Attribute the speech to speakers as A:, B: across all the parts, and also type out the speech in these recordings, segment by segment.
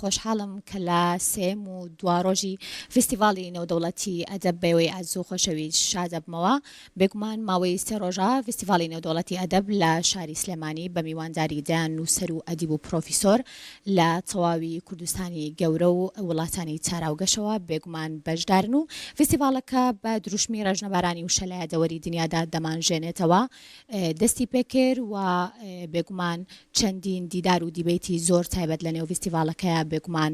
A: خۆشحاڵم کە لە سێیەم و دوا ڕۆژی فیستیڤاڵی نێودەوڵەتی ئەدەب بەێوەی ئازیز و خۆشەویست شادەبمەوە. بێگومان ماوەی سێ ڕۆژە فیستیڤاڵی نێودەوڵەتی ئەدەب لە شاری سلێمانی بە میوانداری دەیان نووسەر و ئەدیب و پرۆفیسۆر لە تەواوی کوردستانی گەورە و وڵاتانی تاراوگەشەوە بێگومان بەشدارن و فیستیڤاڵەکە بە دروشمی ڕێژنەبارانی وشە لە یادەوەری دنیادا دەمانژێنێتەوە دەستی پێکرد و بێگومان چەندین دیدار و دیبەیتی زۆر تایبەت لە نێو ڤیستیڤاڵەکەیا بێگومان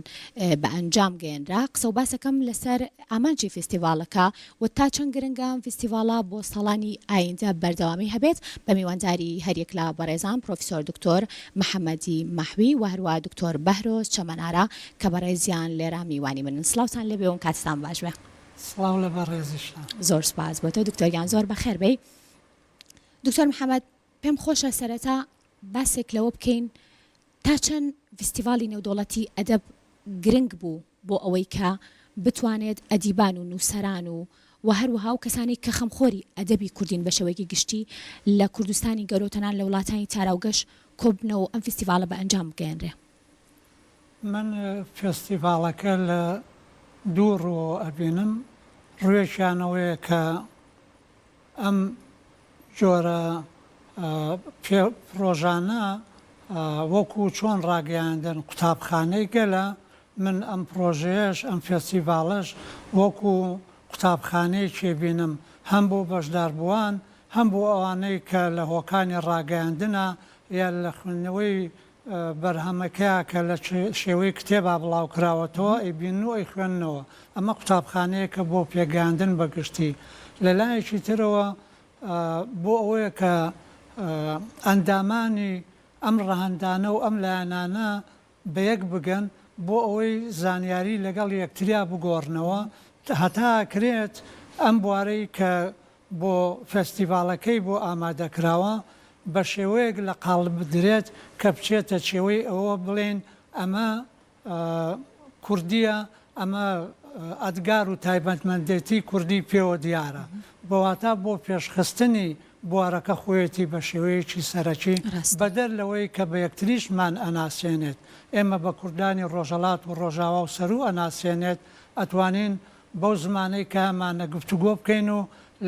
A: بە ئەنجام گەیەنرا. قسە و باسەکەم لەسەر ئامانجی فیستیڤاڵەکە و تا چەند گرنگە ئەم فیستیڤاڵە بۆ ساڵانی ئایندە بەردەوامی هەبێت بە میوانداری هەریەک لە بەڕێزان پرۆفیسۆر دکتۆر محەمەدی مەحوی و هەروا دکتۆر بەهرۆز چەمەنئارا کە بەڕێزیان لێرە میوانی منن. سڵاوتان لێبێ و کاتتان باش بێ.
B: سڵاو لە بەڕێزیشتان.
A: زۆر سوپاس بۆ تۆ دکتۆر گیان زۆر بەخێر بێی. دکتۆر محەمەد پێم خۆشە سەرەتا باسێک لەوە بکەین تا چەند ڤیستیڤاڵی نێودەوڵەتی ئەدەب گرنگ بوو بۆ ئەوەی کە بتوانێت ئەدیبان و نووسەران و و هەروەها ئەو کەسانەی کە خەمخۆری ئەدەبی کوردین بە شێوەیەکی گشتی لە کوردستانی گەورە و تەنان لە وڵاتانی تاراوگەش کۆببنەوە و ئەم فیستیڤاڵە بە ئەنجام بگەیەنرێ؟
B: من فێستیڤاڵەکە لە دوو ڕووەوە ئەبینم، ڕووێکیان ئەوەیە کە ئەم جۆرە پڕۆژانە وەکو چۆن ڕاگەیاندن قوتابخانەی گەلە، من ئەم پڕۆژەیەش، ئەم فێستیڤاڵەش وەکو قوتابخانەیەکی بینم هەم بۆ بەشداربووان، هەم بۆ ئەوانەی کە لە هۆکانی ڕاگەیاندنە یا لە خوێندنەوەی بەرهەمەکەیا کە لە شێوەی کتێبا بڵاوکراوەتەوە ئەیبینن و ئەیخوێننەوە. ئەمە قوتابخانەیەکە بۆ پێگەیاندن بە گشتی. لە لایەکی ترەوە بۆ ئەوەیە کە ئەندامانی ئەم ڕەهەندانە و ئەم لایەنانە بە یەک بگەن بۆ ئەوەی زانیاری لەگەڵ یەکتریا بگۆڕنەوە هەتا ئەکرێت ئەم بوارەی کە بۆ فێستیڤاڵەکەی بۆ ئامادەکراوە بە شێوەیەک لە قاڵب بدرێت کە بچێتە چێوەی ئەوە بڵێین ئەمە کوردییە، ئەمە ئەدگار و تایبەتمەندێتی کوردی پێوە دیارە. بە واتا بۆ پێشخستنی بوارەکە خۆیەتی بە شێوەیەکی سەرەکی، بەدەر لەوەی کە بە یەکتریشمان ئەناسێنێت. ئێمە بە کوردانی ڕۆژهەڵات و ڕۆژاوا و سەروو ئەناسێنێت، ئەتوانین بەو زمانەی کە هەمانە گفتوگۆ بکەین و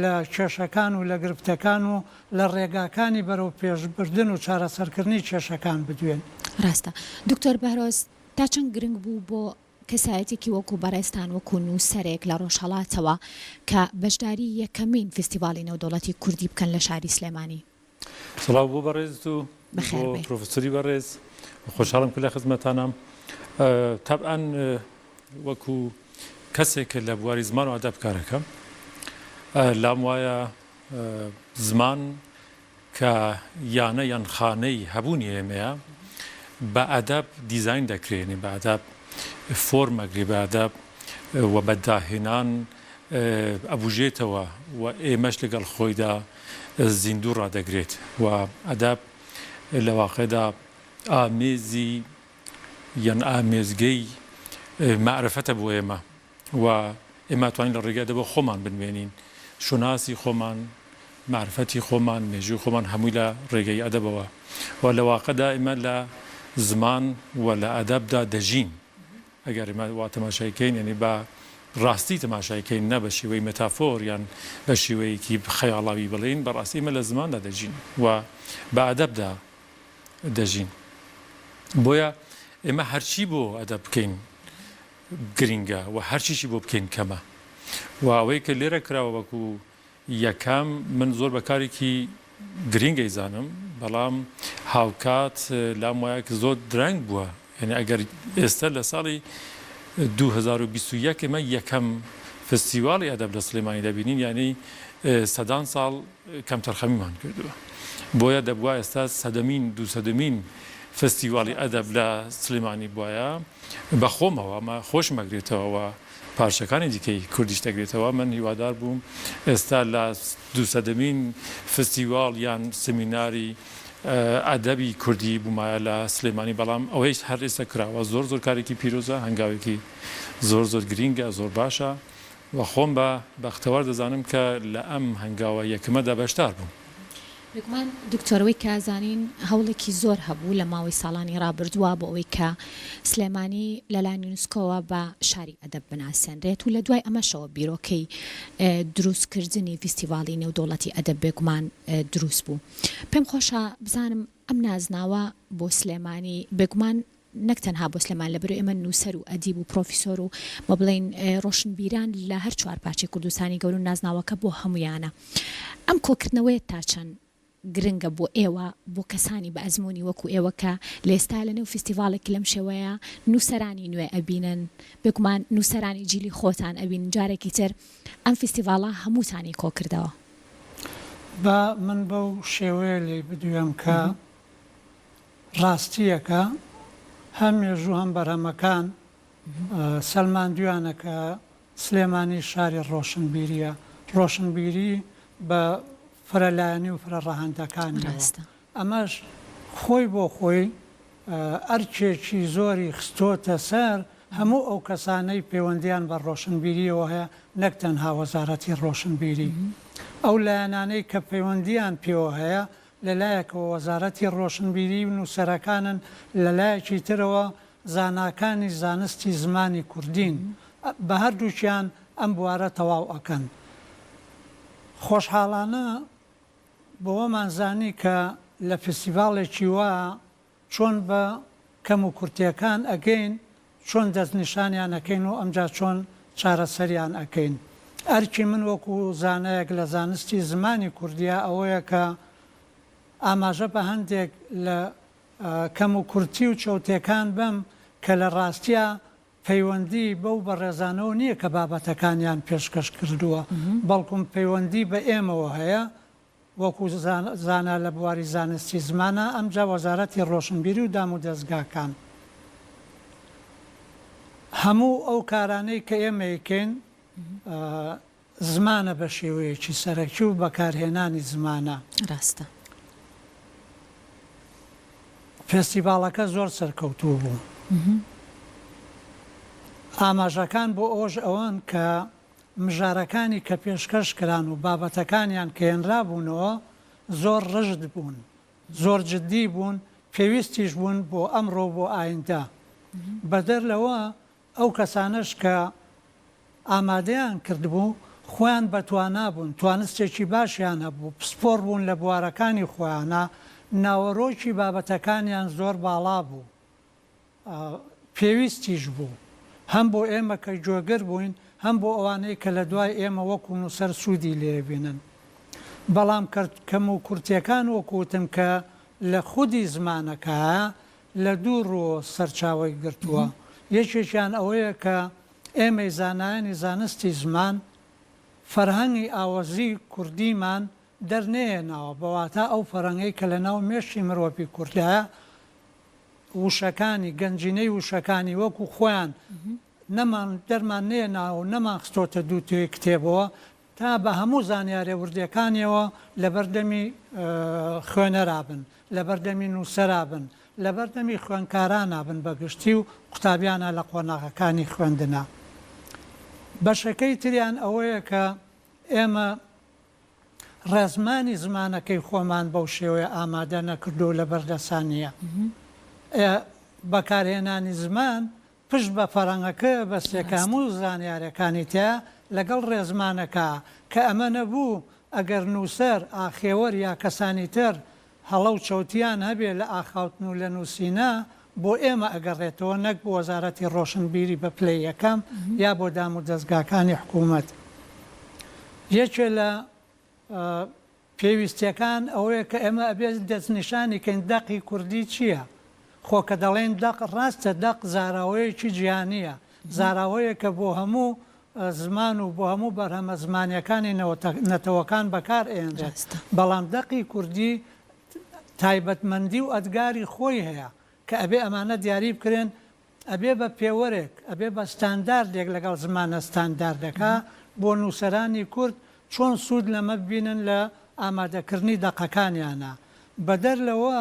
B: لە کێشەکان و لە گرفتەکان و لە ڕێگاکانی بەرەو پێشبردن و چارەسەرکردنی کێشەکان بدوێن.
A: ڕاستە دکتۆر بەهرۆز تا چەند گرنگ بوو بۆ کەسایەتێکی وەکو بەڕێزتان وەکو نووسەرێک لە ڕۆژهەڵاتەوە کە بەشداری یەکەمین فیستیڤاڵی نێودەوڵەتی کوردی بکەن لە شاری سلێمانی؟
C: سڵاو بۆ بەڕێزت و بۆ پرۆفسۆری بەڕێز، خۆشحاڵم کە لە خزمەتانام. تەبعەن وەکو کەسێک کە لە بواری زمان و ئەدەب کارەکەم، لام وایە زمان کە یانە یان خانەی هەبوونی ئێمەیە بە ئەدەب دیزاین دەکرێ، یانی بە ئەدەب فۆرم ئەگرێ، بە ئەدەب و بە داهێنان ئەبوژێتەوە و ئێمەش لەگەڵ خۆیدا زیندوو ڕادەگرێت و ئەدەب لە واقعدا ئامێزی یان ئامێزگەی مەعرفەتە بۆ ئێمە و ئێمە توانین لە ڕێگای ئەدەبەوە خۆمان بنوێنین، شوناسی خۆمان، مەعرفەتی خۆمان، مێژووی خۆمان هەمووی لە ڕێگەی ئەدەبەوە و لە واقعدا ئێمە لە زمان و لە ئەدەبدا دەژین. ئەگەر ئێمە وا تەماشای کەین یانی بە ڕاستی تەماشای کەین نە بە شێوەی مێتافۆر یان بە شێوەیەکی خەیاڵاوی بڵێین بە ڕاستی ئێمە لە زماندا دەژین و بە ئەدەبدا دەژین بۆیە ئێمە هەرچی بۆ ئەدەب بکەین گرینگە و هەرچیشی بۆ بکەین کەمە و ئەوەی کە لێرە کراوە وەکو یەکەم، من زۆر بە کارێکی گرینگ ئەیزانم، بەڵام هاوکات لام وایە کە زۆر درەنگ بووە، یانی ئەگەر ئێستا لە ساڵی 2021 ئێمە یەکەم فستیواڵی ئەدەب لە سلێمانی دەبینین، یانی سەدان ساڵ کەمتەرخەمیمان کردووە، بۆیە دەبوا ئێستا سەدەمین دووسەدەمین فستیواڵی ئەدەب لە سلێمانی بوایە، بە خۆمەوە ئەمە خۆشم ئەگرێتەوە و پارچەکانی دیکەی کوردیش دەگرێتەوە، من هیوادار بووم ئێستا لە دووسەدەمین فستیواڵ یان سمیناری ئەدەبی کوردی بوومایە لە سلێمانی، بەڵام ئەوەیش هەر ئێستا کراوە، زۆر زۆر کارێکی پیرۆزە، هەنگاوێکی زۆر زۆر گرینگە، زۆر باشە و خۆم بە بەختەوەر دەزانم کە لە ئەم هەنگاوە یەکەمەدا بەشدار بووم.
A: بێگومان دکتۆر ئەوەی کە ئەزانین هەوڵێکی زۆر هەبوو لە ماوەی ساڵانی ڕابردووە بۆ ئەوەی کە سلێمانی لەلایەن یونسکۆوە بە شاری ئەدەب بناسێنرێت و لە دوای ئەمەشەوە بیرۆکەی دروستکردنی فیستیڤاڵی نێودەوڵەتی ئەدەب بێگومان دروست بوو. پێم خۆشە بزانم ئەم نازناوە بۆ سلێمانی بێگومان نەک تەنها بۆ سلێمانی لەبەرئەوەی ئێمە نووسەر و ئەدیب و پرۆفیسۆر و بە بڵێین ڕۆشنبیران لە هەر چوارپارچەی کوردستانی گەورە و نازناوەکە بۆ هەموویانە ئەم کۆکردنەوەیە تا چەند گرنگە بۆ ئێوە بۆ کەسانی بە ئەزموونی وەکو ئێوە کە لە ئێستا لە نێو فیستیڤاڵێکی لەم شێوەیە نووسەرانی نوێ ئەبینن بێگومان نووسەرانی جیلی خۆتان ئەبینن جارێکی تر ئەم فیستیڤاڵە هەمووتانی کۆکردەوە.
B: با من بەو شێوەیە لێی بدوێم کە ڕاستییەکە هەم مێژوو هەم بەرهەمەکان سەلماندویانە کە سلێمانی شاری ڕۆشنبیرییە، ڕۆشنبیری بە فرەلایەنی و فرە ڕەهەندەکانیەوە، ئەمەش خۆی بۆ خۆی ئەرکێکی زۆری خستۆتە سەر هەموو ئەو کەسانەی پەیوەندیان بە ڕۆشنبیرییەوە هەیە نەک تەنها وەزارەتی ڕۆشنبیری، ئەو لایەنانەی کە پەیوەندیان پێوە هەیە لە لایەکەوە وەزارەتی ڕۆشنبیری و نووسەرەکانن، لە لایەکی ترەوە زاناکانی زانستی زمانی کوردین. بە هەردووکیان ئەم بوارە تەواو ئەکەن. خۆشحاڵانە بەوەمان زانی کە لە فستیڤاڵێکی وا چۆن بە کەم و کورتیەکان ئەگەین، چۆن دەستنیشانیان ئەکەین و ئەمجا چۆن چارەسەریان ئەکەین. ئەرکی من وەکو زانایەک لە زانستی زمانی کوردیا ئەوەیە کە ئاماژە بە هەندێک لە کەم و کورتی و چەوتێکان بەم کە لە ڕاستیا پەیوەندی بەو بەڕێزانەوە نییە کە بابەتەکانیان پێشکەش کردووە، بەڵکم پەیوەندی بە ئێمەوە هەیە وەکو زانا لە بواری زانستی زمانا ئەمجا وەزارەتی ڕۆشنبیری و دامودەزگاکان هەموو ئەو کارانەی کە ئێمە ئەیکەین زمانە بە شێوەیەکی سەرەکی و بەکارهێنانی زمانە.
A: ڕاستە.
B: فێستیڤاڵەکە زۆر سەرکەوتوو بوو. ئاماژەکان بۆ ئەوەش ئەوەن کە مژارەکانی کە پێشکەش کران و بابەتەکانیان کە هێنرابوونەوە زۆر ڕژد بوون، زۆر جدی بوون، پێویستیش بوون بۆ ئەمڕۆ و بۆ ئایندە. بەدەر لەوە ئەو کەسانەش کە ئامادەیان کردبوو خۆیان بەتوانا بوون، توانستێکی باشیان هەبوو، پسپۆڕ بوون لە بوارەکانی خۆیانا، ناوەرۆکی بابەتەکانیان زۆر باڵا بوو. پێویستیش بوو هەم بۆ ئێمە کە گوێگر بووین، هەم بۆ ئەوانەی کە لە دوای ئێمە وەکو نووسەر سوودی لێ بینن. بەڵام کەموکورتییەکان وەکو وتم کە لە خودی زمانەکایە لە دوو ڕووەوە سەرچاوەی گرتووە. یەکێکیان ئەوەیە کە ئێمەی زانایانی زانستی زمان فەرهەنگی ئاوەزی کوردیمان دەرنەهێناوە، بە واتا ئەو فەرهەنگەی کە لە ناو مێشکی مرۆڤی کوردایە وشەکانی، گەنجینەی وشەکانی وەکو خۆیان نەمان دەرمان نەهێناوە و نەمان خستۆتە دوو توێی کتێبەوە تا بە هەموو زانیارە وردەکانیەوە لەبەر دەمی خوێنەرا بن، لەبەر دەمی نووسەرا بن، لەبەر دەمی خوێندکارانا بن بە گشتی و قوتابیانا لە قۆناغەکانی خوێندنا. بەشەکەی تریان ئەوەیە کە ئێمە ڕێزمانی زمانەکەی خۆمان بەو شێوەیە ئامادە نەکردووە و لەبەر دەسا نییە. ئێ بەکارهێنانی زمان پشت بە فەرەنگەکە بەستێ کە هەموو زانیارەکانی تیا لەگەڵ ڕێزمانەکە، کە ئەمە نەبوو ئەگەر نووسەر، ئاخێوەر یا کەسانی تر هەڵە و چەوتیان هەبێ لە ئاخاوتن و لە نووسینا بۆ ئێمە ئەگەڕێتەوە نەک بۆ وەزارەتی ڕۆشنبیری بە پلەی یەکەم یا بۆ دام و دەزگاکانی حکوومەت. یەکێ لە پێویستیەکان ئەوەیە کە ئێمە ئەبێ دەستنیشانی کەین دەقی کوردی چییە؟ خۆ کە دەڵێین دەق ڕاستە دەق زاراوەیەکی جیهانییە، زاراوەیەکە بۆ هەموو زمان و بۆ هەموو بەرهەمە زمانییەکانی نەتەوەکان بەکار ئەهێنرێت، بەڵام دەقی کوردی تایبەتمەندی و ئەدگاری خۆی هەیە کە ئەبێ ئەمانە دیاری بکرێن، ئەبێ بە پێوەرێک، ئەبێ بە ستانداردێک لەگەڵ زمانە ستانداردەکە بۆ نووسەرانی کورد چۆن سوود لەمە ببینن لە ئامادەکردنی دەقەکانیانا. بەدەر لەوە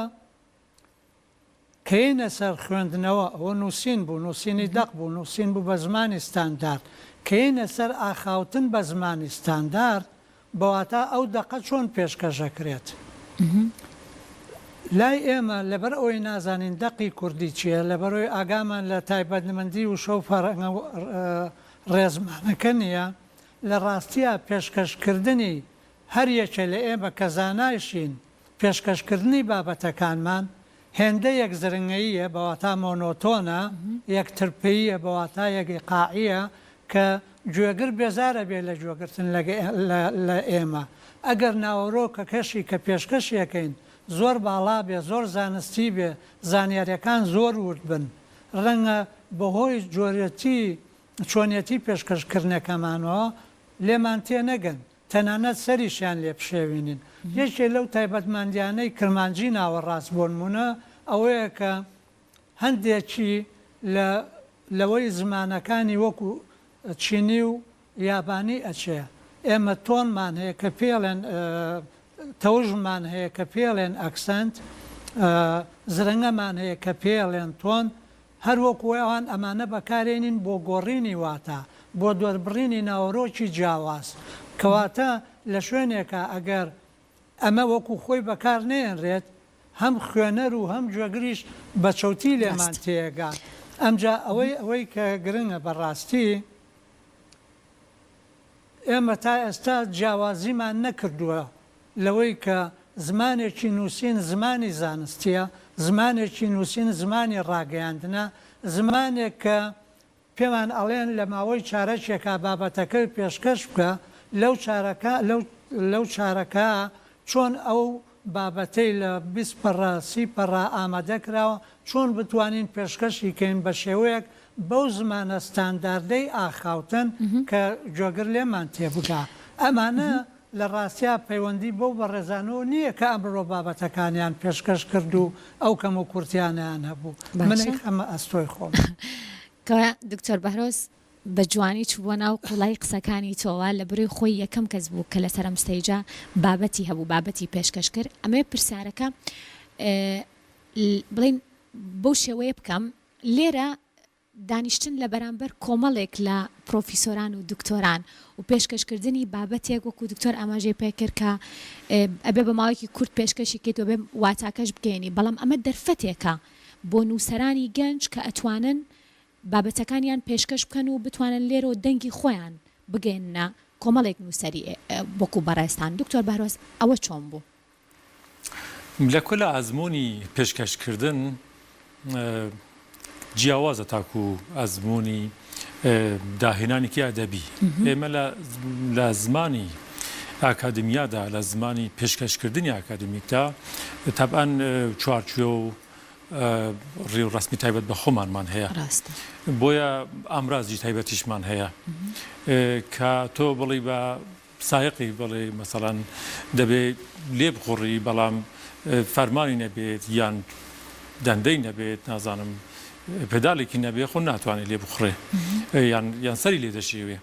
B: کەیەینە سەر خوێندنەوە، ئەوە نووسین بوو، نووسینی دەق بوو، نووسین بوو بە زمانی ستاندارد. کەیەینە سەر ئاخاوتن بە زمانی ستاندارد، بە واتا ئەو دەقە چۆن پێشکەش ئەکرێت. لای ئێمە لەبەر ئەوەی نازانین دەقی کوردی چییە، لەبەرئەوەی ئاگامان لە تایبەتمەندی وشە و فەرهەنگ و ڕێزمانەکە نییە، لە ڕاستیا پێشکەشکردنی هەر یەکێ لە ئێمە کە زانایشین پێشکەشکردنی بابەتەکانمان هێندە یەک زرنگەییە، بە واتا مۆنۆتۆنە، یەک ترپەییە، بە واتا یەک ئیقاعییە کە گوێگر بێزار ئەبێ لە گوێگرتن لە ئێمە. ئەگەر ناوەرۆکەکەشی کە پێشکەشی ئەکەین زۆر باڵا بێ، زۆر زانستی بێ، زانیارییەکان زۆر ورد بن، ڕەنگە بەهۆی جۆرێتی چۆنیەتی پێشکەشکردنەکەمانەوە لێمان تێنەگەن. تەنانەت سەریشیان لێ بشێوینین. یەکێ لەو تایبەتمەندیانەی کرمانجی ناوەڕاست بۆنموونە ئەوەیە کە هەندێکی لە لەوەی زمانەکانی وەکو چینی و یابانی ئەچێ. ئێمە tone مان هەیە کە پێڵێن تەوژممان هەیە کە پێڵێن accent، زرنگەمان هەیە کە پێڵێن tone، هەر وەکو ئەوان ئەمانە بەکارێنین بۆ گۆڕینی واتا، بۆ دەربڕینی ناوەرۆکی جیاواز. کەواتە لە شوێنێکا ئەگەر ئەمە وەکو خۆی بەکار نەیەنرێت، هەم خوێنەر و هەم گوێگریش بە چەوتی لێمان تێگا. ئەمجا ئەوەی ئەوەی کە گرنگە بە ڕاستی ئێمە تا ئێستا جیاوازیمان نەکردووە لەوەی کە زمانێکی نووسین زمانی زانستییە، زمانێکی نووسین زمانی ڕاگەیاندنە، زمانێک کە پێمان ئەڵێن لە ماوەی چارەکێکا بابەتەکەت پێشکەش بکە، لەو چارەکە لەو لەو چارەکە چۆن ئەو بابەتەی لە 20 پەڕە 30 پەڕە ئامادە کراوە چۆن بتوانین پێشکەشی کەین بە شێوەیەک بەو زمانە ستانداردەی ئاخاوتن کە گوێگر لێمان تێبگا. ئەمانە لە ڕاستیا پەیوەندی بەو بەڕێزانەوە نییە کە ئەمڕۆ بابەتەکانیان پێشکەش کرد و ئەو کەموکورتیانەیان هەبوو. من
A: باشە.
B: ئەیخەمە ئەستۆی خۆم.
A: کاکە دکتۆر بەهرۆز بە جوانی چووبووە ناو قوڵایی قسەکانی تۆوە، لە برۆی خۆی یەکەم کەس بوو کە لەسەر ئەم stage ە بابەتی هەبوو، بابەتی پێشکەش کرد. ئەمەوێ پرسیارەکە بڵێین بەو شێوەیە بکەم، لێرە دانیشتن لە بەرامبەر کۆمەڵێک لە پرۆفیسۆران و دکتۆران و پێشکەشکردنی بابەتێک وەکو دکتۆر ئاماژەی پێکرد کە ئەبێ بە ماوەیەکی کورت پێشکەشی کەیت و ئەبێ واتاکەش بگەیەنی بەڵام ئەمە دەرفەتێکە بۆ نووسەرانی گەنج کە ئەتوانن بابەتەکانیان پێشکەش بکەن و بتوانن لێرەوە دەنگی خۆیان بگەیەننە کۆمەڵێک نووسەری وەکو بەڕێزتان دکتۆر بەهرۆز ئەوە چۆن بوو؟
C: لە کۆلا ئەزموونی پێشکەشکردن جیاوازە تاکو ئەزموونی داهێنانێکی ئەدەبی. ئێمە لە زمانی ئاکادمیادا، لە زمانی پێشکەشکردنی ئاکادمیکدا تەبعەن چوارچێوە و ڕێوڕەسمی تایبەت بە خۆمانمان هەیە. بۆیە ئامرازی تایبەتیشمان هەیە کە تۆ بڵێی بە سایەقی بڵێ مەسەڵەن دەبێ لێ بخوڕی بەڵام فەرمانی نەبێت یان دەندەی نەبێت نازانم پێدالێکی نەبێ خۆ ناتوانێت لێ بخوڕێ یان یان سەری لێ دەشێوێ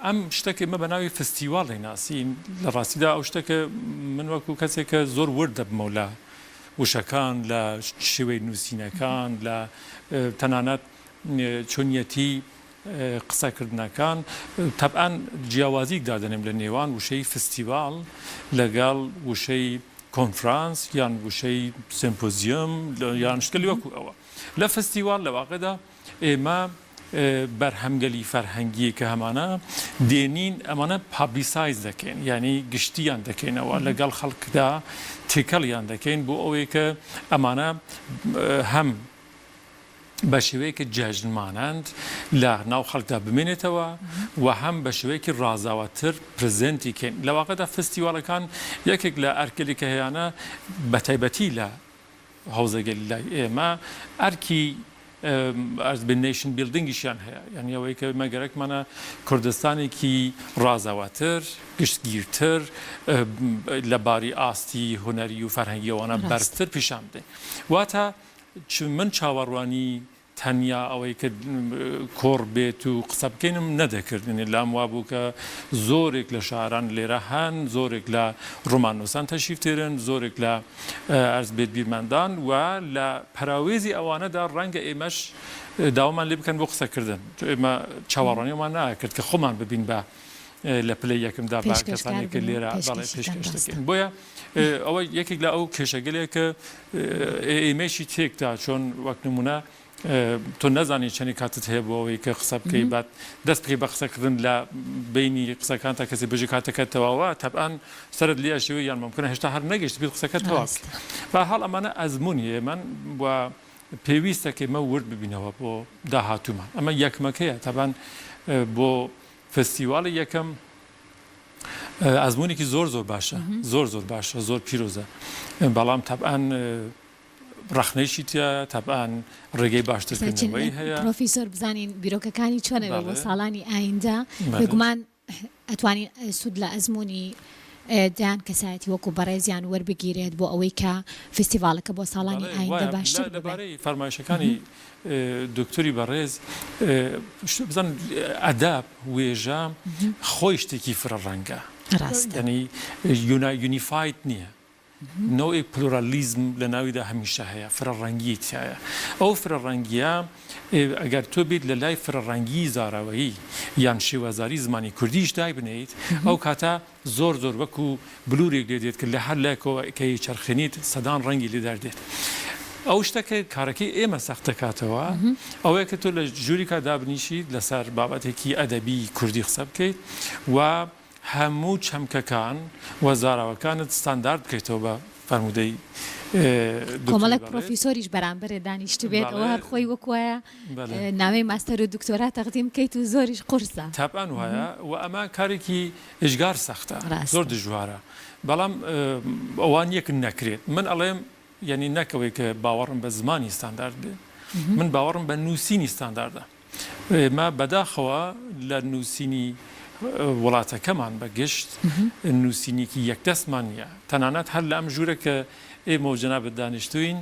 C: ئەم شتەکە ئمە بە ناوی فستیواڵ دەیناسین لە ڕاستیدا ئەو شتەکە من وەکو کەسێک کە زۆر ورد دەبمەوە لە وشەکان لە شێوەی نووسینەکان لە تەنانەت چۆنیەتی قسەکردنەکان تەبعەن جیاوازیک دادەنێم لە نێوان وشەی فستیواڵ لەگەڵ وشەی کۆنفرانس یان وشەی سێمپۆزیۆم یان شتگەلی وەکو ئەوە. لە فستیواڵ لە واقعدا ئێمە بەرهەمگەلی فەرهەنگی کە هەمانە دێنین ئەمانە publicize دەکەین یعنی گشتیان دەکەینەوە لەگەڵ خەڵکدا تێکەڵیان دەکەین بۆ ئەوەی کە ئەمانە هەم بە شێوەیەکی جەژنمانەند لە ناو خەڵکدا بمێنێتەوە و هەم بە شێوەیەکی ڕازاوەتر present ی کەین. لە واقعدا فستیواڵەکان یەکێک لە ئەرکگەلی کە هەیانە بە تایبەتی لە حەوزەگەلی لای ئێمە ئەرکی ئەرز بە nation building یشیان هەیە یانی ئەوەی کە ئێمە گەرەکمانە کوردستانێکی ڕازاوەتر گشتگیرتر لە باری ئاستی هونەری و فەرهەنگیەوانە بەرزتر پیشان بدەین واتە من چاوەڕوانی تەنیا ئەوەی کە کۆڕ بێت و قسە بکەینم نەدەکرد، یەعنی لام وابوو کە زۆرێک لە شاعران لێرە هەن، زۆرێک لە ڕۆماننووسان تەشریف تێرن، زۆرێک لە ئەرز بێت بیرمەندان و لە پەراوێزی ئەوانەدا ڕەنگە ئێمەش داوامان لێ بکەن بۆ قسەکردن. ئێمە چاوەڕوانیمان ناکرد کە خۆمان ببین بە. لە پلەی یەکەمدا بە کەسانێک کە لێرە بەڵێ پێشکەش دەکەین بۆیە ئەوە یەکێک لە ئەو کێشەگەلێک کە ئێمەشی تێکدا چۆن وەک نمونە تۆ نەزانی چەنی کاتت هەیە بۆ ئەوەی کە قسە بکەی بات دەست بکەی بە قسەکردن لە بینی قسەکان تا کەسی بژی کاتەکە تەواوە تەبعەن سەرت لێ ئەشێوێ یان ممکنە هێشتا هەر نەگەیشت بیت قسەکە تەواو بە حاڵ ئەمانە ئەزموونی ئێمەن و پێویستە کە ئێمە ورد ببینەوە بۆ داهاتوومان ئەمە یەکمەکەیە تەبعەن بۆ فستیواڵی یەکەم ئەزموونێکی زۆر زۆر باشە زۆر زۆر باشە زۆر پیرۆزە بەڵام تەبعەن ڕەخنەیشی تیایە تەبعەن ڕێگەی باشترکردنەوەی هەیە.
A: پرۆفیسۆر بزانین بیرۆکەکانی چۆن ئەبێ بۆ ساڵانی ئایندە بێگومان ئەتوانین سوود لە ئەزموونی دەیان کەسایەتی وەکو بەڕێزیان وەربگیرێت بۆ ئەوەی کە فیستیڤاڵەکە بۆ ساڵانی ئایندە باشتر ببێت.
C: لەبارەی فەرمایشەکانی دکتۆری بەڕێز بزان ئەدەب وێژە خۆی شتێکی فرە ڕەنگە یانی unified نییە نەوعێک پلورالیزم لە ناویدا هەمیشە هەیە، فرەڕەنگیی تیایە. ئەو فرەڕەنگییە ئەگەر تۆ بێیت لە لای فرەڕەنگیی زاراوەیی یان شێوەزاری زمانی کوردیش دایبنێیت، ئەو کاتە زۆر زۆر وەکوو بلوورێک لێ دێت کە لە هەر لایەکەوە کە ئەیچەرخێنیت سەدان ڕەنگی لێ دەردێت. ئەو شتە کە کارەکەی ئێمە سەخت دەکاتەوە ئەوەیە کە تۆ لە ژوورێکا دابنیشیت لەسەر بابەتێکی ئەدەبیی کوردی قسە بکەیت و هەموو چەمکەکان و زاراوەکانت ستاندارد بکەیتەوە بە فەرموودەی دکتۆری
A: کۆمەڵێک
C: بەڕێز.
A: پرۆفیسۆریش بەرامبەرت دانیشتبێت ئەوە
C: بەڵێ
A: هەر خۆی وەک وایە
C: بەڵێ.
A: نامەی ماستەر و دکتۆرا تەقدیم بکەیت و زۆریش قورسە.
C: تەبعەن وایە و ئەمە کارێکی ئێجگار سەختە زۆر
A: ڕاستە.
C: دژوارە بەڵام ئەوە نییە کە نەکرێت من ئەڵێم یانی نەک ئەوەی کە باوەڕم بە زمانی ستاندارد بێ من باوەڕم بە نووسینی ستانداردە. ئێمە بەداخەوە لە نووسینی وڵاتەکەمان بە گشت نووسینێکی یەکدەستمان نییە. تەنانەت هەر لە ئەم ژوورە کە ئێمە و جەنابت دانیشتووین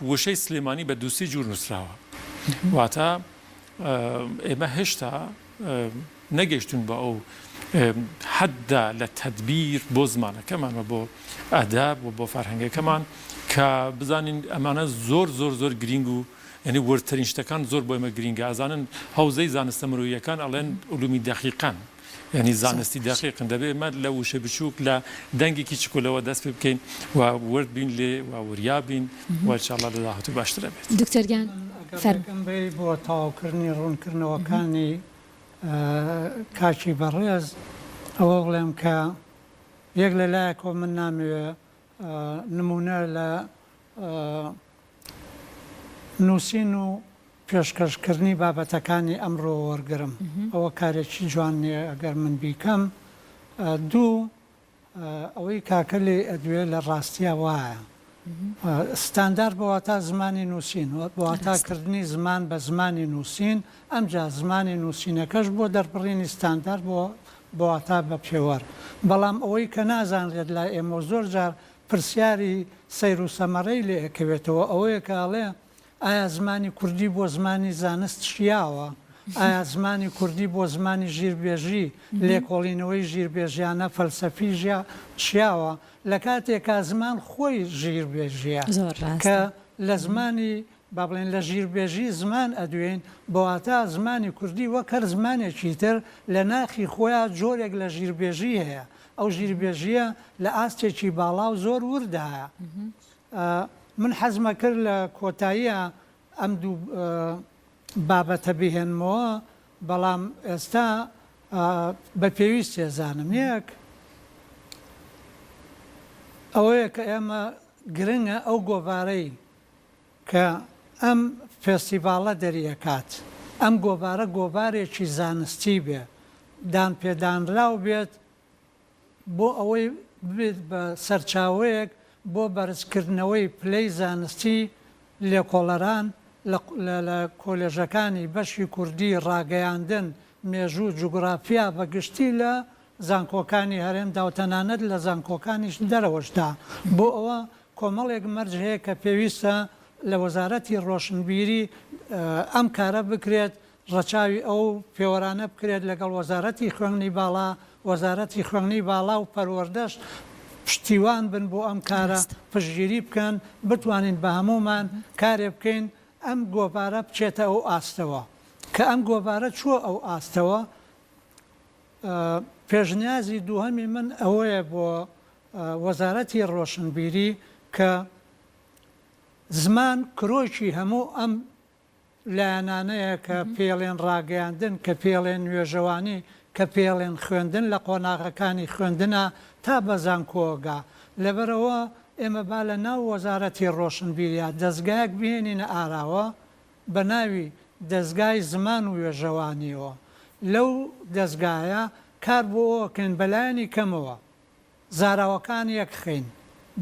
C: وشەی سلێمانی بە دوو سێ جوور نووسراوە. واتە ئێمە هێشتا نەگەیشتوون بە ئەو حەددە لە تەدبیر بۆ زمانەکەمان و بۆ ئەدەب و بۆ فەرهەنگەکەمان کە بزانین ئەمانە زۆر زۆر زۆر گرینگ و یانی وردترین شتەکان زۆر بۆ ئێمە گرینگە ئەزانن حەوزەی زانستە مرۆییەکان ئەڵێن علومی دەقیقەن یانی زانستی دەقیقن دەبێ ئێمە لە وشەی بچووک لە دەنگێکی چکۆلەوە دەست پێ بکەین و ورد بین لێ و وریا بین و ان شاء اللە لە داهاتوو باشتر ئەبێت.
A: دکتۆر گیان
B: ئەگەر
A: فەرموو.
B: ڕێگەم بەی بۆ تەواوکردنی ڕوونکردنەوەکانی کاکی بەڕێز ئەوە بڵێم کە یەک لە لایەکەوە من نامەوێ نموونە لە نووسین و پێشکەشکردنی بابەتەکانی ئەمڕۆ وەرگرم، ئەوە کارێکی جوان نییە ئەگەر من بیکەم. دوو، ئەوەی کاکە لێی ئەدوێ لە ڕاستیا وایە. ستاندارد بە واتا زمانی نووسین، بە واتا کردنی زمان بە زمانی نووسین، ئەمجا زمانی نووسینەکەش بۆ دەربڕینی ستاندارد بۆ بە واتا بە پێوەر. بەڵام ئەوەی کە نازانرێت لای ئێمە و زۆر جار پرسیاری سەیر و سەمەرەی لێ ئەکەوێتەوە ئەوەیە کە ئەڵێ ئایا زمانی کوردی بۆ زمانی زانست شیاوە؟ ئایا زمانی کوردی بۆ زمانی ژیربێژی، لێکۆڵینەوەی ژیربێژیانە، فەلسەفی شیاوە؟ لە کاتێکا زمان خۆی ژیربێژییە
A: زۆر
B: کە
A: ڕاستە.
B: لە زمانی با بڵێین لە ژیربێژی زمان ئەدوێین، بە واتا زمانی کوردی وەک هەر زمانێکی تر لە ناخی خۆیا جۆرێک لە ژیربێژی هەیە، ئەو ژیربێژییە لە ئاستێکی باڵا و زۆر وردایە. من حەزمەکرد لە کۆتاییا ئەم دوو بابەتە بهێنمەوە، بەڵام ئێستا بە پێویست ئێزانم. یەک، ئەوەیە کە ئێمە گرنگە ئەو گۆڤارەی کە ئەم فێستیڤاڵە دەریئەکات، ئەم گۆڤارە گۆڤارێکی زانستی بێ، دانپێدانراو بێت بۆ ئەوەی ببێت بە سەرچاوەیەک بۆ بەرزکردنەوەی پلەی زانستی لێکۆڵەران لە کۆلێژەکانی بەشی کوردی، ڕاگەیاندن، مێژوو، جوگرافیا بە گشتی لە زانکۆکانی هەرێمدا و تەنانەت لە زانکۆکانیش دەرەوەشدا. بۆ ئەوە کۆمەڵێک مەرج هەیە کە پێویستە لە وەزارەتی ڕۆشنبیری ئەم کارە بکرێت، ڕەچاوی ئەو پێوەرانە بکرێت لەگەڵ وەزارەتی خوێندنی باڵا، وەزارەتی خوێندنی باڵا و پەروەردەش پشتیوان بن بۆ ئەم کارە، پشتگیری بکەن، بتوانین بە هەموومان کارێ بکەین ئەم گۆڤارە بچێتە ئەو ئاستەوە. کە ئەم گۆڤارە چووە ئەو ئاستەوە. پێشنیازی دووهەمی من ئەوەیە بۆ وەزارەتی ڕۆشنبیری کە زمان کرۆکی هەموو ئەم لایەنانەیە کە پێڵێن ڕاگەیاندن، کە پێڵێن نوێژەوانی، کە پێڵێن خوێندن لە قۆناغەکانی خوێندنا تا بە زانکۆگا. لەبەرئەوە ئێمە با لە ناو وەزارەتی ڕۆشنبیریا دەزگایەک بهێنینە ئاراوە بە ناوی دەزگای زمان و وێژەوانیەوە. لەو دەزگایە کار بۆ ئەوە کەین بە لایەنی کەمەوە زاراوەکان یەک خەین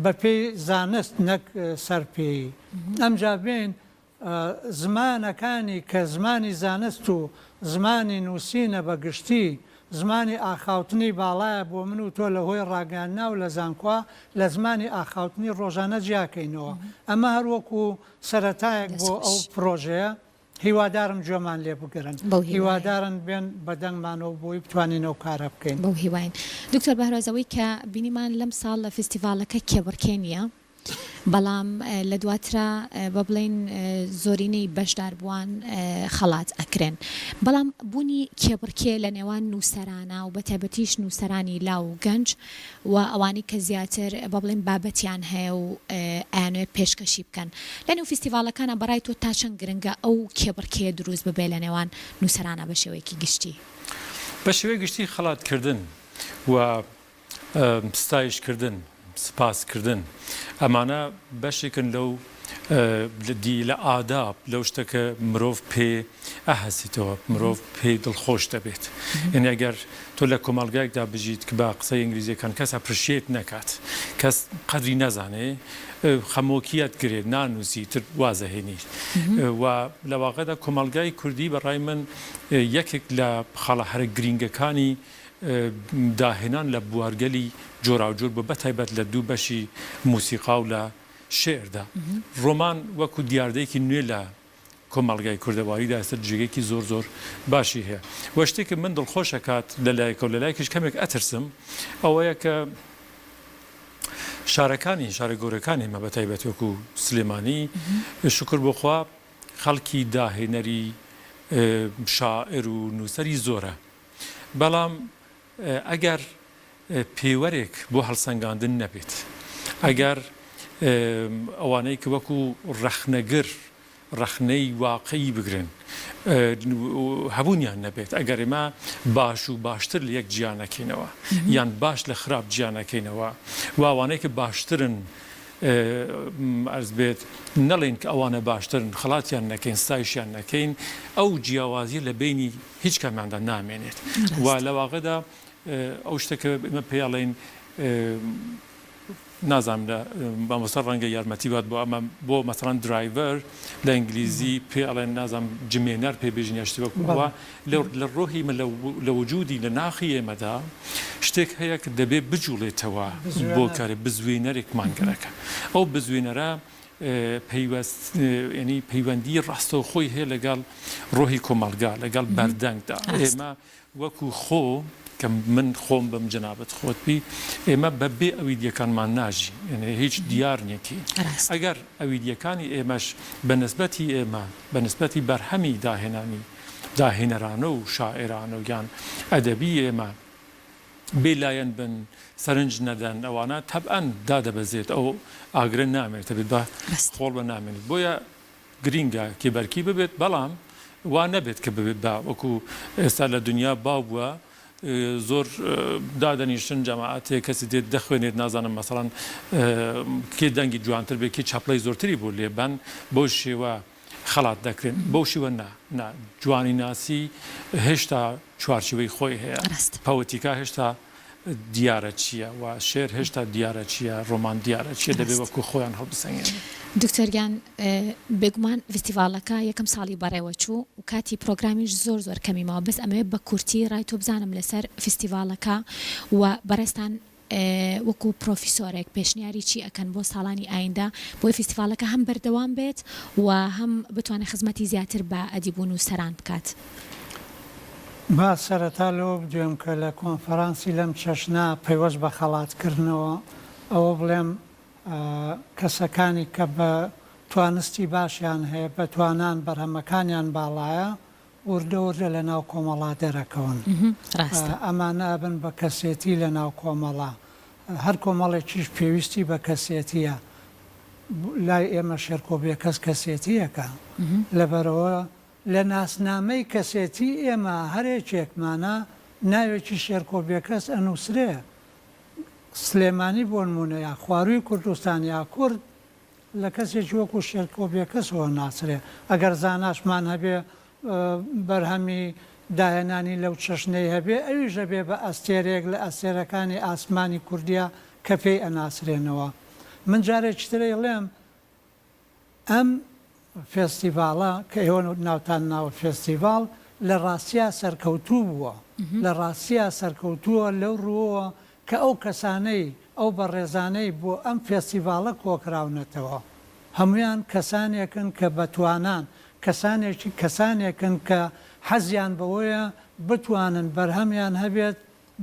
B: بە پێی زانست نەک سەرپێیی. ئەمجا بێین زمانەکانی کە زمانی زانست و زمانی نووسینە بە گشتی، زمانی ئاخاوتنی باڵایە بۆ من و تۆ لە هۆی ڕاگەیاندنا و لە زانکۆ لە زمانی ئاخاوتنی ڕۆژانە جیاکەینەوە. ئەمە هەر وەکوو سەرەتایەک بۆ ئەو پڕۆژەیە. هیوادارم گوێمان لێ بگرن. هیوادارن بێن بە دەنگمانەوە بۆی بتوانین ئەو کارە بکەین.
A: بەو هیواین. دکتۆر بەهرۆز ئەوەی کە بینیمان لەم ساڵ لە فیستیڤاڵەکە کێبڕکێ نییە. بەڵام لە دواترا بە بڵێین زۆرینەی بەشداربووان خەڵات ئەکرێن. بەڵام بوونی کێبڕکێ لە نێوان نووسەرانا و بەتایبەتیش نووسەرانی لاو و گەنج و ئەوانەی کە زیاتر بە بڵێین بابەتیان هەیە و ئەیانەوێت پێشکەشی بکەن لە نێو فیستیڤاڵەکانا بە ڕای تۆ تا چەند گرنگە ئەو کێبڕکێیە دروست ببێ لە نێوان نووسەرانا بە شێوەیەکی گشتی؟
C: بە شێوەی گشتی خەڵاتکردن و ستایش کردن، سپاس کردن، ئەمانە بەشێکن لەو دی لە ئاداب، لەو شتە کە مرۆڤ پێ ئەهەسیتەوە، مرۆڤ پێی دڵخۆش دەبێت. یەنی ئەگەر تۆ لە کۆمەڵگایەکدا بژیت کە بە قسەی ئینگلیزیەکان کەس appreciate نەکات، کەس قەدری نەزانێ، خەمۆکیەت گرێت، نانووسی، تر وازەهێنی. و لە واقعدا کۆمەڵگای کوردی بە ڕای من یەکێک لە خاڵە هەرە گرینگەکانی داهێنان لە بوارگەلی جۆراوجۆر بووە، بەتایبەت لە دوو بەشی موسیقا و لە شیعردا. ڕۆمان وەکوو دیاردەیەکی نوێ لە کۆمەڵگای کوردەواریدا ئێستا جێگەیەکی زۆر زۆر باشی هەیە و شتێک کە من دڵخۆش ئەکات لە لایەکە و لە لایەکیش کەمێک ئەترسم ئەوەیە کە شارەکانی شارە گەورەکانی ئێمە بەتایبەت وەکوو سلێمانی شوکر بۆ خوا خەڵکی داهێنەری شاعیر و نووسەری زۆرە بەڵام ئەگەر پێوەرێک بۆ هەڵسەنگاندن نەبێت، ئەگەر ئەوانەی کە وەکو ڕەخنەگر ڕەخنەی واقعی بگرن هەبوونیان نەبێت، ئەگەر ئێمە باش و باشتر لە یەک جیا نەکەینەوە یان باش لە خراپ جیا نەکەینەوە و ئەوانەی کە باشترن ئەرز بێت نەڵێین کە ئەوانە باشترن خەڵاتیان نەکەین ستایشیان نەکەین ئەو جیاوازیە لە بەینی هیچ کامیاندا نامێنێت و لە واقعدا ئەو شتە کە ئێمە پێی ئەڵێین نازانم لە مامۆستا ڕەنگە یارمەتی بات بۆ ئەمە بۆ مەسەڵەن driver لە ئینگلیزی پێ ئەڵێن نازانم جمێنەر پێ بێژین یا شتی وەکو ئەوە لە ڕۆحی من لە وجودی لە ناخی ئێمەدا شتێک هەیە کە دەبێ بجوڵێتەوە بۆ کارێ بزوێنەرێکمان گەرەکە ئەو بزوێنەرە پەیوەست یعنی پەیوەندی ڕاستەوخۆی هەیە لەگەڵ ڕۆحی کۆمەڵگا لەگەڵ بەردەنگدا ئێمە وەکو خۆ کە من خۆم بم جەنابت خۆت بی ئێمە بە بێ ئەویدیەکانمان ناژین یعنی هیچ دیار نیەکەین ئەگەر ئەویدیەکانی ئێمەش بە نسبەتی ئێمە بە نسبەتی بەرهەمی داهێنانی داهێنەرانە و شاعێرانە و یان ئەدەبی ئێمە بێ لایەن بن سەرنج نەدەن ئەوانە تەبعەن دادەبەزێت ئەو ئاگرە نامێنێت ئەبێت بە خۆڵ بە نامێنێت بۆیە گرینگە کێبەرکی ببێت بەڵام وا نەبێت کە ببێت بە وەکو ئێستا لە دنیا باو بووە زۆر دادەنیشتن جەماعەتێک کەسی دێت دەخوێنێت نازانم مەسەڵەن کێ دەنگی جوانتر بێ کێ چەپڵەی زۆرتری بۆ لێ بەن بەو شێوە خەڵات دەکرێن بەو شێوە نا نا جوانی ناسی هێشتا چوارچێوەی خۆی هەیە پەوەتیکا هێشتا دیارە چییە و شێر هێشتا دیارە چییە ڕۆمان دیارە چییە دەبێ وەکو خۆیان هەڵبسەنگێنن.
A: دکتۆر گیان بێگومان ڤیستیڤاڵەکە یەکەم ساڵی بەڕێوە چوو و کاتی پرۆگرامیش زۆر زۆر کەمی ماوە بەس ئەمەوێ بە کورتی ڕای تۆ بزانم لەسەر فیستیڤاڵەکە و بەڕێزتان وەکو پرۆفیسۆرێک پێشنیاری چی ئەکەن بۆ ساڵانی ئایندە بۆی فیستیڤاڵەکە هەم بەردەوام بێت و هەم بتوانێت خزمەتی زیاتر بە ئەدیب و نووسەران بکات؟
B: با سەرەتا لەوە بدوێم کە لە کۆنفەرانسی لەم چەشنە پەیوەست بە خەڵاتکردنەوە ئەوە بڵێم کەسەکانی کە بە توانستی باشیان هەیە بە توانان بەرهەمەکانیان باڵایە. وردە وردە لە ناو کۆمەڵا دەرەکەون.
A: ڕاستە.
B: ئەمانە ئەبن بە کەسێتی لە ناو کۆمەڵا. هەر کۆمەڵێکیش پێویستی بە کەسێتییە. لای ئێمە شێرکۆ بێکەس کەسێتییەکە. لەبەرئەوە لە ناسنامەی کەسێتی ئێمە هەرێکێکمانا ناوێکی شێرکۆ بێکەس ئەنووسرێ. سلێمانی بۆنموونە یا خوارووی کوردستان یا کورد لە کەسێکی وەکو شێرکۆ بێکەسەوە ناسرێ. ئەگەر زاناشمان هەبێ بەرهەمی داهێنانی لەو چەشنەی هەبێ ئەویش ئەبێ بە ئەستێرەیەک لە ئەستێرەکانی ئاسمانی کوردیا کە پێی ئەناسرێنەوە. من جارێکی تر ئەیڵێم ئەم فێستیڤاڵە کە ئێوە ناوتان ناوە فێستیڤاڵ لە ڕاستیا سەرکەوتوو بووە. لە ڕاستیا سەرکەوتووە لەو ڕووەوە کە ئەو کەسانەی، ئەو بەڕێزانەی بۆ ئەم فێستیڤاڵە کۆکراونەتەوە هەموویان کەسانێکن کە بەتوانان، کەسانێکی کەسانێکن کە حەزیان بەوەیە بتوانن بەرهەمیان هەبێت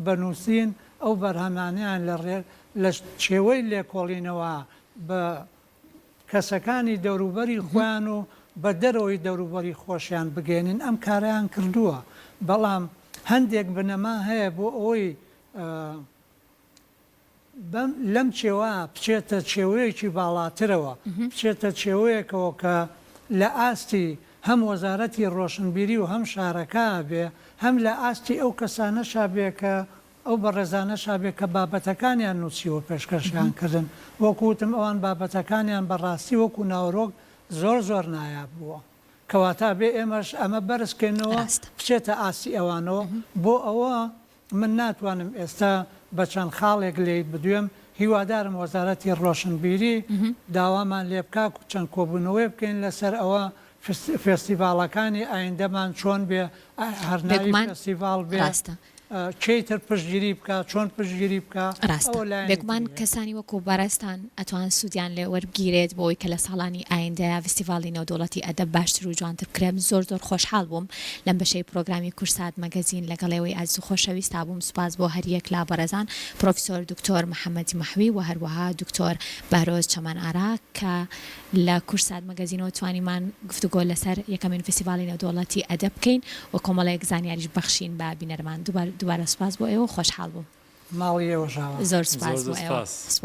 B: بە نووسین، ئەو بەرهەمانەیان لە ڕێ لە چێوەی لێکۆڵینەوە بە کەسەکانی دەوروبەری خۆیان و بە دەرەوەی دەوروبەری خۆشیان بگەیەنن، ئەم کارەیان کردووە، بەڵام هەندێک بنەما هەیە بۆ ئەوەی بەم لەم چێوە بچێتە چێوەیەکی باڵاترەوە، بچێتە چێوەیەکەوە کە لە ئاستی هەم وەزارەتی ڕۆشنبیری و هەم شارەکە بێ، هەم لە ئاستی ئەو کەسانەشا بێ کە ئەو بەڕێزانەشا بێ کە بابەتەکانیان نووسیوە پێشکەشیان کردن. وەکو وتم ئەوان بابەتەکانیان بە ڕاستی وەکو ناوەرۆک زۆر زۆر نایاب بووە. کەواتە ئەبێ ئێمەش ئەمە بەرز کەینەوە
A: ڕاستە.
B: بچێتە ئاستی ئەوانەوە. بۆ ئەوە من ناتوانم ئێستا بە چەند خاڵێک لێی بدوێم، هیوادارم وەزارەتی ڕۆشنبیری داوامان لێ بکا چەند کۆبوونەوەیەک بکەین لەسەر ئەوە فێستیڤاڵەکانی ئایندەمان چۆن بێ، هەر ناوی
A: بێگومان
B: فێستیڤاڵ بێ،
A: ڕاستە.
B: کێی تر پشتگیری بکا، چۆن پشتگیری بکا،
A: ڕاستە.
B: ئەوە لایەنی
A: بێگومان
B: تری هەیە.
A: کەسانی وەکو بەڕێزتان ئەتوان سوودیان لێ وەربگیرێت بۆ ئەوەی کە لە ساڵانی ئایندەیا ڤیستیڤاڵی نێودەوڵەتی ئەدەب باشتر و جوانتر بکرێت. من زۆر زۆر خۆشحاڵ بووم لەم بەشەی پرۆگرامی کوردسات مەگەزین لەگەڵ ئێوەی ئازیز و خۆشەویستا بووم. سوپاس بۆ هەریەک لە بەڕێزان پرۆفیسۆر دکتۆر محەمەد مەحوی و هەروەها دکتۆر بەهرۆز چەمەن ئارا کە لە کوردسات مەگەزینەوە توانیمان گفتوگۆ لەسەر یەکەمین فیستیڤاڵی نێودەوڵەتی ئەدەب بکەین و کۆمەڵێک زانیاریش بەخشین بە بینەرمان. دووبارە سوپاس بۆ ئێوە و خۆشحاڵ بووم.
B: ماڵی ئێوەش ئاوا.
A: زۆر سوپاس
C: زۆر
A: بۆ
C: زۆر
A: ئێوە.
C: سوپاس.